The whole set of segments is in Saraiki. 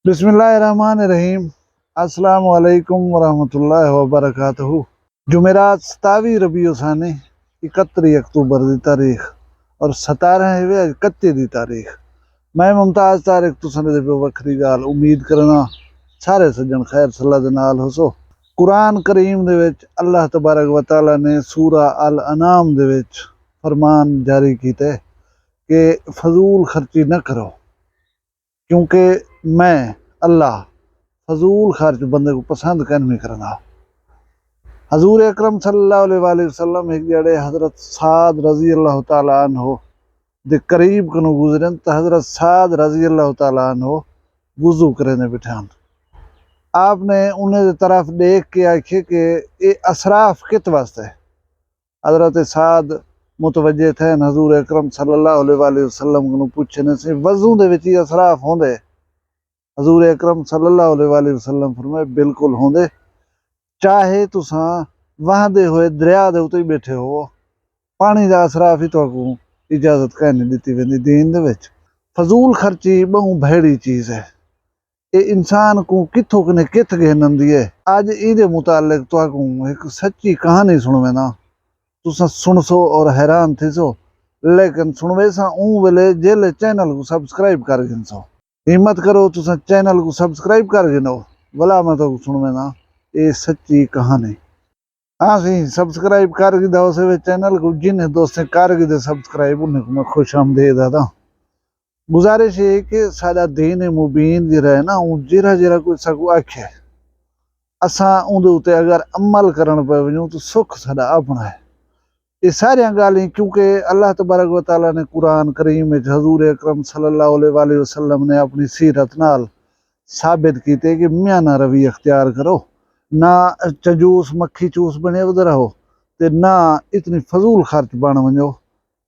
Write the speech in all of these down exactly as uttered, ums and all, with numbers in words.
بسم اللہ الرحمن الرحیم۔ السلام علیکم ورحمۃ اللہ وبرکاتہ۔ جمعرات، ستاوی ربیع الثانی، اکتری اکتوبر دی تاریخ، اور ستارہ ہے وے اج کتے دی تاریخ۔ میں ممتاز طارق تساں دے پہ وکھری ڳالھ امید کرنا سارے سجن خیر صلاح دے نال ہوسو۔ قرآن کریم دے وچ اللہ تبارک و تعالیٰ نے سورہ الانعام دے وچ فرمان جاری کیتے کہ فضول خرچی نہ کرو، کیونکہ میں اللہ فضول خرچ بندے کو پسند کن میں کرنا۔ حضور اکرم صلی اللہ علیہ وآلہ وسلم ایک جڑے حضرت سعد رضی اللہ تعالیٰ عنہ دے قریب کنوں گزرن تو حضرت سعد رضی اللہ تعالیٰ عنہ وضو کریں دے بٹھان۔ آپ نے انہیں دے طرف دیکھ کے آکھے کہ اے اسراف کت واسطے؟ حضرت سعد متوجہ تھے، حضور اکرم صلی اللہ علیہ وآلہ وسلم کو پوچھے نے سے، وضو دے وچ ہی اسراف ہوندے؟ حضور اکرم صلی اللہ علیہ وآلہ وسلم فرمائے، بالکل ہوندے، چاہے تساں وہندے ہوئے دریا دے اتے بیٹھے ہو، پانی دا اسراف ہی تہاکوں اجازت کائنی ݙتی ویندی دین دے وچ۔ فضول خرچی ٻہوں بھیڑی چیز ہے۔ اے انسان کوں کتھوں کنے کتھ گھن آندی ہے۔ اڄ ایندے متعلق تہاکوں ہک سچی کہانی سݨوینداں۔ تساں سݨسو اور حیران تھیسو، لیکن سݨویساں اوں ویلے جیلے چینل کوں سبسکرائب کر گھنسو۔ ہمت کرو، تساں چینل کوں سبسکرائب کر گھنو، ولا میں تہاکوں سݨوینداں اے سچی کہانی۔ ہاں سی، سبسکرائب کر گھدا ہوسے وے چینل کوں، جن دوستیں کر گھدے سبسکرائب، انہیں کوں میں خوش آمدید آہداں۔ گزارش ہے کہ ساݙا دین مبین جیڑھا ہے نا، اوں جیڑھا جیڑھا کوئی ساکوں آکھے، اساں اوندے اتے اگر عمل کرݨ پئے ونڄوں تو سکھ ساݙا اپݨا ہے۔ اے ساریاں ڳالھیں کیونکہ اللہ تبارک و تعالیٰ نے قرآن کریم وچ حضور اکرم صلی اللہ علیہ وآلہ وسلم نے اپݨی سیرت نال ثابت کیتے کہ میانہ روی اختیار کرو، نہ چنجوس مکھی چوس بݨے ودے رہو، تے نہ اتنی فضول خرچ بݨ ونڄو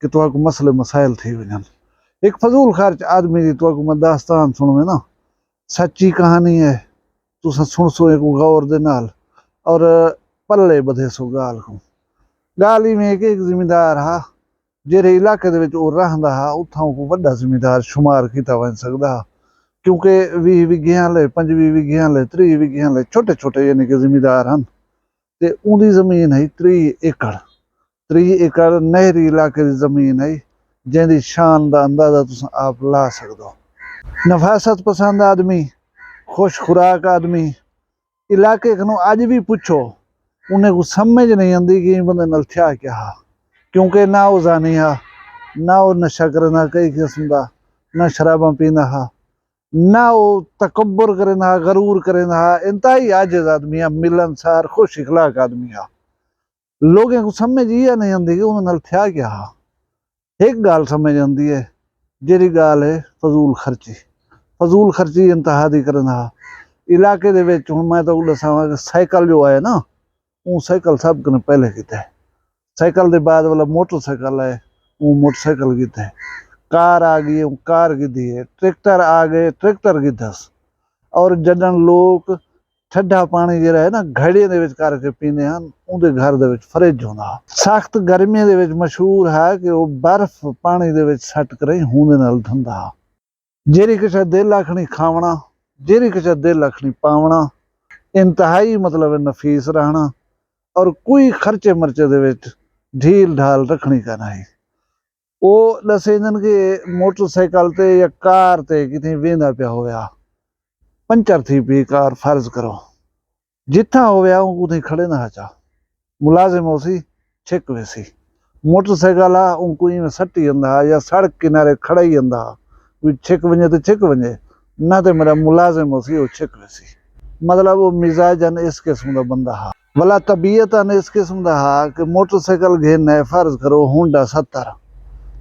کہ تہاکوں مسئلے مسائل تھی ونڄن۔ ہک فضول خرچ آدمی دی تہاکوں میں داستان سݨوینداں، سچی کہانی ہے، تساں سݨسو ایکوں غور دے نال اور پلے ٻدھیسو ڳالھ کوں۔ ڳالھ ایویں ہے کہ ہک زمیندار ہا، جیڑھے علاقے دے وچ او رہندا ہا، اتھاں اوکوں وݙا زمیندار شمار کیتا ونڄ سڳدا ہا، کیونکہ ویہہ وگھیاں لے، پنجویہہ وگھیاں لے، تریہہ وگھیاں لے، چھوٹے چھوٹے یعنی کہ زمیندار ہن۔ تے اوندی زمین ہئی تریہہ ایکڑ۔ تریہہ ایکڑ نہری علاقے دی زمین ہئی، جیندی شان دا اندازہ تساں آپ لا سڳدو۔ نفاست پسند آدمی، خوش خوراک آدمی، علاقے کنوں اڄ وی پچھو، انہیں کوں سمجھ نہیں آندی کہ ایں بندے نال تھیا کیا ہا، کیونکہ نہ او زانی ہا، نہ او نشہ کریندا کئی قسم دا، نہ شراباں پیندا ہا، نہ او تکبر کریندا ہا، غرور کریندا ہا، انتہائی عاجز آدمی ہا، ملنسار، خوش اخلاق آدمی ہا۔ لوگیں کوں سمجھ ایہا نہیں آندی کہ انہاں نال تھیا کیا ہا۔ ہک ڳالھ سمجھ آندی ہے، جیڑھی ڳالھ ہے فضول خرچی۔ فضول خرچی انتہا دی کریندا ہا۔ علاقے دے وچ ہݨ میں تہاکوں ݙساواں کہ سائیکل جو آئے نا، اوں سائیکل سب کنوں پہلے کیتے۔ سائیکل دے بعد والا موٹر سائیکل آئے، اوں موٹر سائیکل کیتے۔ کار آ ڳئی، اوں کار گھدی ہے۔ ٹریکٹر آ ڳئے، ٹریکٹر گھدس۔ اور جݙݨ لوک ٹھڈا پاݨی جیڑھا ہے نا، گھڑیاں دے وچ کر کے پیندے ہن، اوندے گھر دے وچ فریج ہوندا ہا۔ سخت گرمیاں دے وچ مشہور ہے کہ او برف پاݨی دے وچ سٹ کریں ہوندے نال ڈھندا ہا۔ جیڑھی کچھ دل آکھݨی کھاوݨا، جیڑھی کچھ دل آکھݨی پاوݨا، انتہائی مطلب نفیس رہݨا، اور کوئی خرچے مرچے دے وچ ڈھیل ڈھال رکھݨی کائنی۔ او ݙسیندن کہ موٹر سائیکل تے یا کار تے کتھیں ویندا پیا ہویا، پنچر تھی پئی کار فرض کرو، جتھاں ہویا اونکوں اتھیں کھڑیندا ہا چا، ملازم ہوسی، چھک ویسی۔ موٹر سائیکل آ اونکوں ایویں سٹی آندا ہا یا سڑک کنارے کھڑائی آندا ہا، کوئی چھک ونڄے تے چھک ونڄے، نہ تے میݙا ملازم ہوسی، او چھک ویسی۔ مطلب او مزاجاً اس قسم دا بندہ ہا۔ ولا طبیعتاً اس قسم دا ہا کہ موٹر سائیکل گھن ہے، فرض کرو ہونڈا ستر،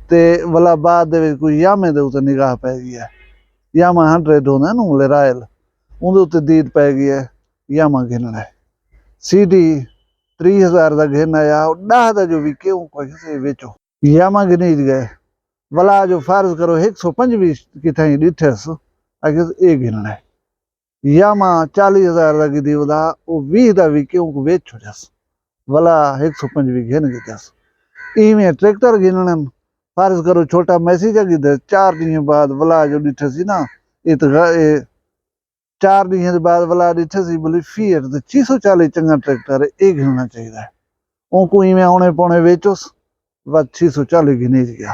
تے ولا بعد دے وچ کوئی یامے دے اتے نگاہ پئے ڳئی ہے، یاما ہنڈریڈ ہوندا ہے نا لرائل، اوندے اتے دید پئے ڳئی ہے، یاما گھنݨا ہے۔ سی ڈی تریہہ ہزار دا گھن آیا، او ݙاہ دا جو وکے اونکوں آکھیس اے ویچو۔ یاما گھنیج ڳئے، ولا جو فرض کرو ہک سو پنجویہہ کتھائیں ݙٹھس، آکھیس اے گھنݨا ہے۔ یاما چالیہہ ہزار دا گھدی ودا، او ویہہ دا وکے اونکوں ویچ چھوڑیس۔ ولا ہک سو پنجویہہ گھن گھدس۔ ایویں ٹریکٹر گھنݨن، فرض کرو چھوٹا میسی جا گھدس، چار ݙینہہ بعد ولا جو ݙٹھسی نا، اتغا-، اے چار ݙینہاں دے بعد ولا ݙٹھے سی بھلی فیئٹ تے چھی سو چالی چنگا ٹریکٹر ہے، اے گھنݨا چاہیدا ہے۔ اونکوں ایویں آوݨے پوݨے ویچوس، ود چھی سو چالی گھنیج ڳیا۔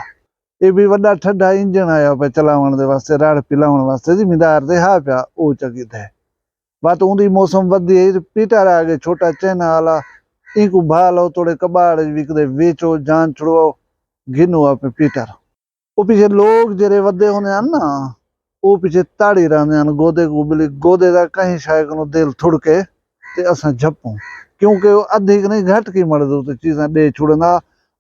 اے بھی وݙا ٹھڈا انجن آیا پئے چلاوݨ دے واسطے، رڑھ پلاوݨ واسطے زمیندار تے ہا پیا او چا گھدے۔ وت اوندی موسم ودی ہئی تے پیٹر آ ڳئے، چھوٹا چائنا آلا، اینکوں بھا لو، توڑے کباڑ اچ وکدے، ویچو، جان چھڑواؤ، گھنو آپے پیٹر۔ او پچھے لوگ جیڑھے ودے ہوندے ہن نا، او پچھے تاڑی رہندے ہن، گودے کوں بلی گودے دا کہیں شے کنوں دل تھڑکے تے اساں جھپوں، کیونکہ او ادھی کنیں گھٹ قیمت دے اتے چیزاں ݙے چھڑیندا۔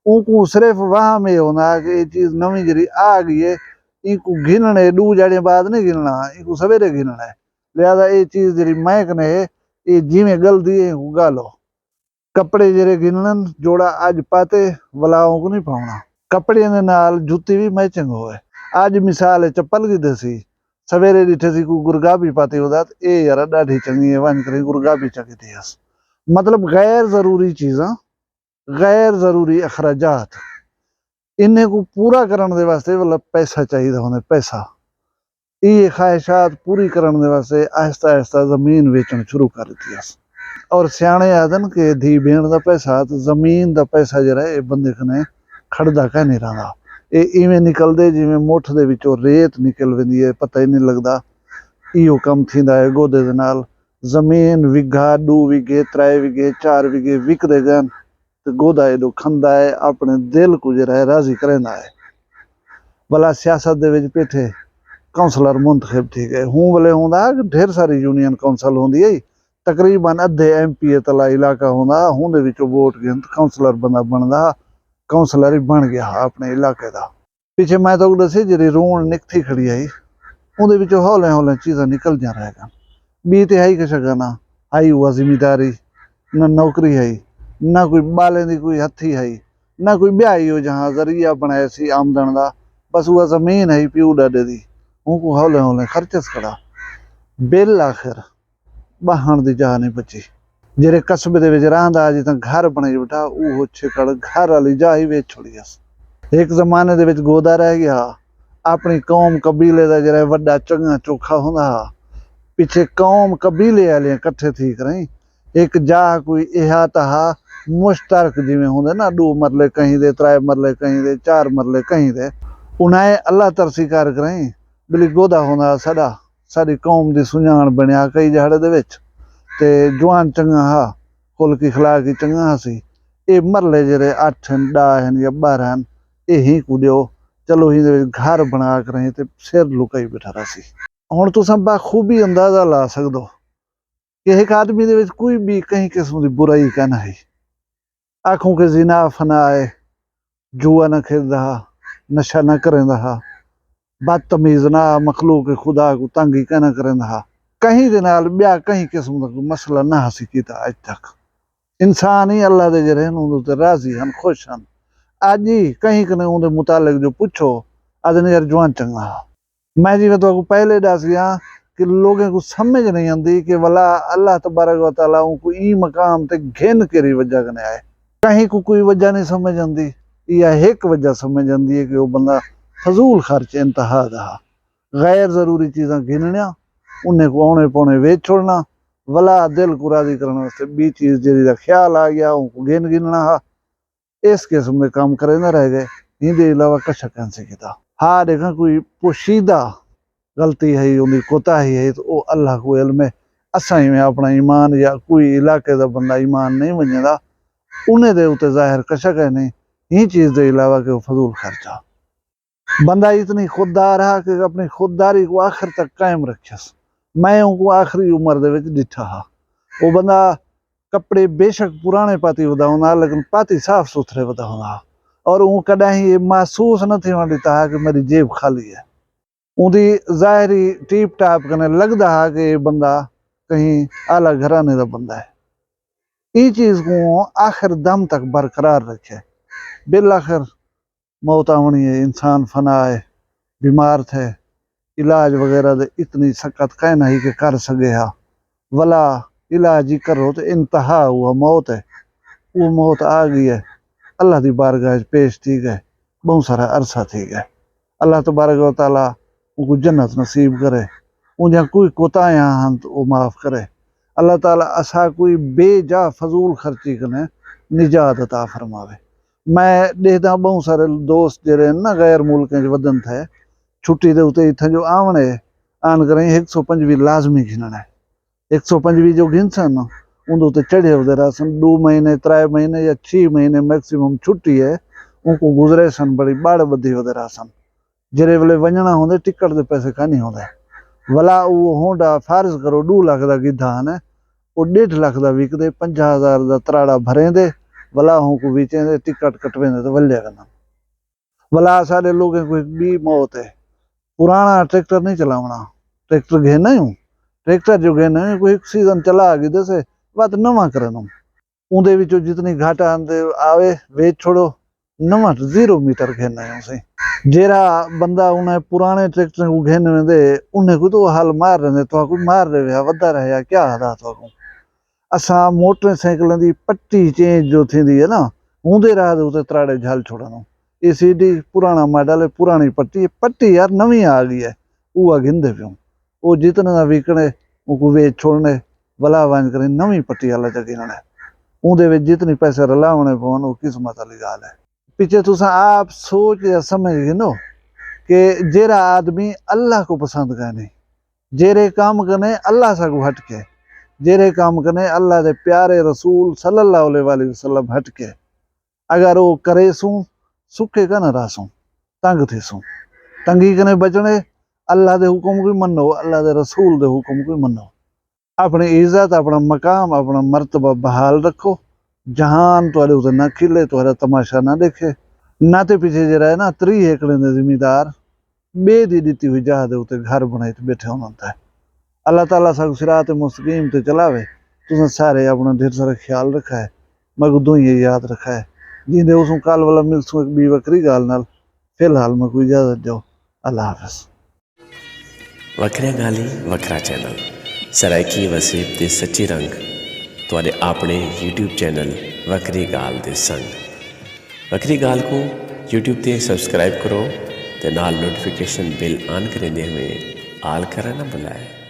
اونکوں صرف وہم اے ہوندا کہ اے چیز نویں جیڑھی آ ڳئی اے، اینکوں گھنݨے، ݙو ڄاڑیں بعد نہیں گھنݨا، اینکوں سویرے گھنݨا ہے۔ لہذا اے چیز جیڑھی میں کنے ہے، اے جیویں ڳلدی ہے، اینکوں ڳالو۔ کپڑے جیڑھے گھنݨن، جوڑا اڄ پاتے، ولا اونکوں نہیں پاوݨا۔ کپڑیاں دے نال جتی وی میچنگ ہووے۔ اڄ مثال ہے، چپل گھدے سی، سویرے ݙٹھے سی کوئی گرگابی پاتی ہودا تے اے یارا ݙاڈھی چنڳی ہے، ونڄ کریں گرگابی چا گھدی ہس۔ مطلب، غیر ضروری چیزاں، غیر ضروری اخراجات، انہیں کوں پورا کرݨ دے واسطے ولا پیسہ چاہیدا ہوندے، پیسہ۔ ایہے خواہشات پوری کرݨ دے واسطے آہستہ آہستہ زمین ویچݨ شروع کر ݙتی ہس۔ اور سیاݨے آہدن کہ دھی بھیݨ دا پیسہ تے زمین دا پیسہ جیڑھا ہے، اے بندے کنے کھڑدا کائنی رہندا۔ اے ایویں نکلدے جیویں مٹھ دے وچوں ریت نکل ویندی ہے، پتہ ہی نہیں لڳدا۔ ایہو کم تھیندا ہے گودے دے نال۔ زمین وگھا، ݙو وگھے، ترائے وگھے، چار وگھے وکدے ڳئن۔ تے گودا ایݙو کھندا ہے، اپݨے دل کوں جیڑھا ہے راضی کریندا ہے۔ ولا سیاست دے وچ پیٹھے کونسلر منتخب تھی ڳئے۔ ہوں ولے ہوندا ہا کہ ڈھیر ساری یونین کونسل ہوندی ہئی، تقریباً ادھے ایم پی اے تلا علاقہ ہوندا ہا، ہوندے وچوں ووٹ گھن تے کونسلر بندہ بݨدا ہا، کونسلر ہی بݨ ڳیا ہا اپݨے علاقے دا۔ پچھے میں تہاکوں ݙسے جیڑھی روݨ نکتی کھڑی ہئی، اوندے وچوں ہولیں ہولیں چیزاں نکلدیاں رہ ڳن۔ ٻی تے ہئی کجھ اڳاں نہ، ہئی اوہا زمینداری، نہ نوکری ہئی، نہ کوئی ٻالیں دی کوئی ہتھی ہئی، نہ کوئی ٻیا ایہو جہاں ذریعہ بݨائے سی آمدݨ دا، بس اوہا زمین ہئی پیو ݙاݙے دی، اونکوں ہولیں ہولیں خرچس کھڑا۔ بالآخر ٻہݨ دی جاہ نہیں بچی۔ جیڑھے قصبے دے وچ رہندا ہا، جتھاں گھر بݨائی ٻیٹھا، اوہو چھکڑ گھر آلی جاہ ہی ویچ چھوڑی ہس۔ ہک زمانے دے وچ گودا رہ ڳیا ہا، اپݨی قوم قبیلے دا جیڑھا وݙا چنڳا چوکھا ہوندا ہا، پچھے قوم قبیلے آلیاں کٹھے تھی کرائیں ہک جاہ کوئی احاطہ ہا، مشترک جیویں ہوندے نا، ݙو مرلے کہیں دے، ترائے مرلے کہیں دے، چار مرلے کہیں دے، انہائیں اللہ ترسی کر کرائیں بلی گودا ہوندا ہا ساݙا۔ ساݙی قوم دی سنڄاݨ بݨیا کئی ڄہاڑے دے وچ، تے جوان چنڳا ہا، خلق اخلاق ہی چنڳا ہسی۔ اے مرلے جیڑھے اٹھ ہن، ݙاہ ہن یا ٻارہ ہن، اے ہی کوں ݙیو، چلو ہی دے وچ گھر بݨا کریں تے سر لکائی ٻیٹھا رہسی۔ ہݨ تساں بخوبی اندازہ لا سڳدو کہ ہک آدمی دے وچ کوئی ٻی کہیں قسم دی برائی کائنی ہئی۔ آکھوں کہ زنا فنا ہے، جوا نہ کھیݙدا ہا، نشہ نہ کریندا ہا، بدتمیز نہ ہا، مخلوق خدا کوں تنگ ہی کائنی کریندا ہا۔ کہیں دے نال ٻیا کہیں قسم دا کوئی مسئلہ نہ ہسی کیتا اڄ تک۔ انسان ہی اللہ دے جیڑھے ہن، اوندے تے راضی ہن، خوش ہن۔ اڄ ہی کہیں کنے اوندے متعلق جو پچھو، آہدن یار جوان چنڳا ہا۔ میں جیویں تہاکوں پہلے ݙس ڳیاں کہ لوگیں کوں سمجھ نہیں آندی کہ ولا اللہ تبارک و تعالیٰ اونکوں ایں مقام تے گھن کیڑھی وجہ کنے آئے۔ کہیں کوں کوئی وجہ نہیں سمجھ آندی، ایہا ہک وجہ سمجھ آندی ہے کہ او بندہ فضول خرچ انتہا دا ہا۔ غیر ضروری چیزاں گھنݨیاں، انہیں کوں آوݨے پاوݨے ویچ چھوڑݨا، ولا دل کوں راضی کرݨ واسطے ٻی چیز جیڑھی دا خیال آ ڳیا، اونکوں گھن گھنݨا ہا۔ اس قسم دے کم کریندا رہ ڳئے، ایندے علاوہ کجھ کائنی سی کیتا۔ ہا ݙیکھاں کوئی پوشیدہ غلطی ہئی، اوندی کوتاہی ہئی، تاں او اللہ کوں علم ہے۔ اساں ایویں اپݨا ایمان یا کوئی علاقے دا بندہ ایمان نہیں ونڄیندا، انہیں دے اتے ظاہر کجھ کائنی، ایں چیز دے علاوہ کہ او فضول خرچہ۔ بندہ اتنی خوددار ہا کہ اپݨی خودداری کوں آخر تک قائم رکھیس۔ میں اونکوں آخری عمر دے وچ ݙٹھا ہا۔ او بندہ کپڑے بے شک پراݨے پاتی ودا ہوندا ہا، لیکن پاتی صاف ستھرے ودا ہوندا ہا۔ اور اوں کݙاہیں اے محسوس نہ تھیوݨ ݙتا ہا کہ میݙی جیب خالی ہے۔ اوندی ظاہری ٹیپ ٹاپ کنے لڳدا ہا کہ اے بندہ کہیں اعلیٰ گھرانے دا بندہ ہے۔ ایں چیز کوں آخر دم تک برقرار رکھے۔ بالآخر موت آوݨی ہے، انسان فنا ہے، بیمار تھئے، علاج وغیرہ دے اتنی سکت کائنی ہئی کہ کر سڳے ہا۔ ولا علاج ہی کرو تے انتہا اوہا موت ہے۔ او موت آ ڳئی ہے، اللہ دی بارگاہ اچ پیش تھی ڳئے، ٻہوں سارا عرصہ تھی ڳئے۔ اللہ تبارک و تعالیٰ اونکوں جنت نصیب کرے۔ اوندیاں کوئی کوتاہیاں ہن تاں او معاف کرے۔ اللہ تعالیٰ اساکوں بے جا فضول خرچی کنیں نجات عطا فرماوے۔ میں ݙیہداں ٻہوں سارے دوست جیڑھے ہن نا غیر ملکیں اچ ودن تھئے، چھٹی دے اتے اتھاں جو آوݨے، آن کریں ہک سو پنجوی لازمی گھنݨے۔ ہک سو پنجوی جو گھنسن، اوندے اتے چڑھے ودے رہسن۔ ݙو مہینے، ترائے مہینے یا چھی مہینے میکسیمم چھٹی ہے، اونکوں گزریسن، بڑی ٻڑ ٻدھی ودے رہسن۔ جیڑھے ویلے ونڄݨا ہوندے، ٹکٹ دے پیسے کائنی ہوندے۔ ولا او ہونڈا فرض کرو ݙو لکھ دا گھدا ہن، او ݙیڈھ لکھ دا وکدے، پنجاہ ہزار دا تراڑا بھریندے، ولا ہونکوں ویچیندے، ٹکٹ کٹویندے تے ولے ویندن۔ ولا اساݙے لوکیں کوں ہک ٻی موت ہے، پراݨا ٹریکٹر نئیں چلاوݨا۔ ٹریکٹر گھن آیوں، ٹریکٹر جو گھن آیوں کوئی ہک سیزن چلا گھدے سے، وت نواں کریندوں۔ اوندے وچوں جتنی گھٹ آندے آوے، ویچ چھوڑو، نواں زیرو میٹر گھن آیوں سئیں۔ جیڑھا بندہ انہیں پراݨے ٹریکٹریں کوں گھن ویندے، انہیں کوں تاں او حل مار ݙیندے، تہاکوں مار ݙیوے ہا، ودا رہے ہا، کیا ہدا تہاکوں۔ اساں موٹر سائیکلیں دی پٹی چینج جو تھیندی ہے نا، اوندے راہ دے اتے تراڑے جھل چھوڑݨوں۔ اے سی ڈی پراݨا ماڈل ہے، پراݨی پٹی ہے، پٹی یار نویں آ ڳئی ہے، اوہا گھندے پیوں۔ او جتنے دا وکݨے، اونکوں ویچ چھوڑݨے، ولا ونڄ کریں نویں پٹی آلا چا گھنݨے۔ اوندے وچ جتنے پیسے رلاوݨے پون، او قسمت آلی ڳالھ ہے۔ پچھے تساں آپ سوچ یا سمجھ گھنو کہ جیڑھا آدمی اللہ کوں پسند کائنی، جیڑھے کم کنے اللہ ساکوں ہٹ کے، جیڑھے کم کنے اللہ دے پیارے رسول صلی اللہ علیہ وآلہ وسلم ہٹ کے، اگر او کریسوں، سکے کنا رہسوں، تنگ تھیسوں۔ تنگی کنے بچݨے، اللہ دے حکم کوں منو، اللہ دے رسول دے حکم کوں منو۔ اپݨی عزت، اپݨا مقام، اپݨا مرتبہ بحال رکھو۔ جہان تہاݙے اتے نہ کھلے، تہاݙا تماشا نہ ݙیکھے۔ نہ تے پچھے جیڑھا ہے نا، تریہہ ایکڑیں دے زمیندار ٻئے دی ݙتی ہوئی جاہ دے اتے گھر بݨائی تے ٻیٹھے ہوندن تھئے۔ اللہ تعالیٰ ساکوں صراط مستقیم تے چلاوے۔ تساں سارے اپݨا ڈھیر سارا خیال رکھائے، میکوں دعائیں یاد رکھائے۔ جیندے ہوسوں کل ولا ملسوں ہک ٻی وکری ڳالھ نال۔ فی الحال میکوں اجازت ݙیو۔ اللہ حافظ۔ وکھریاں ڳالھیں، وکھرا چینل، سرائیکی وسیب دے سچے رنگ، تہاݙے آپݨے یوٹیوب چینل وکھری ڳالھ دے سنگ۔ وکھری ڳالھ کوں یوٹیوب تے سبسکرائب کرو تے نال نوٹیفیکیشن بیل آن کریندے ہوئیں آل کرݨ نہ بھلائے۔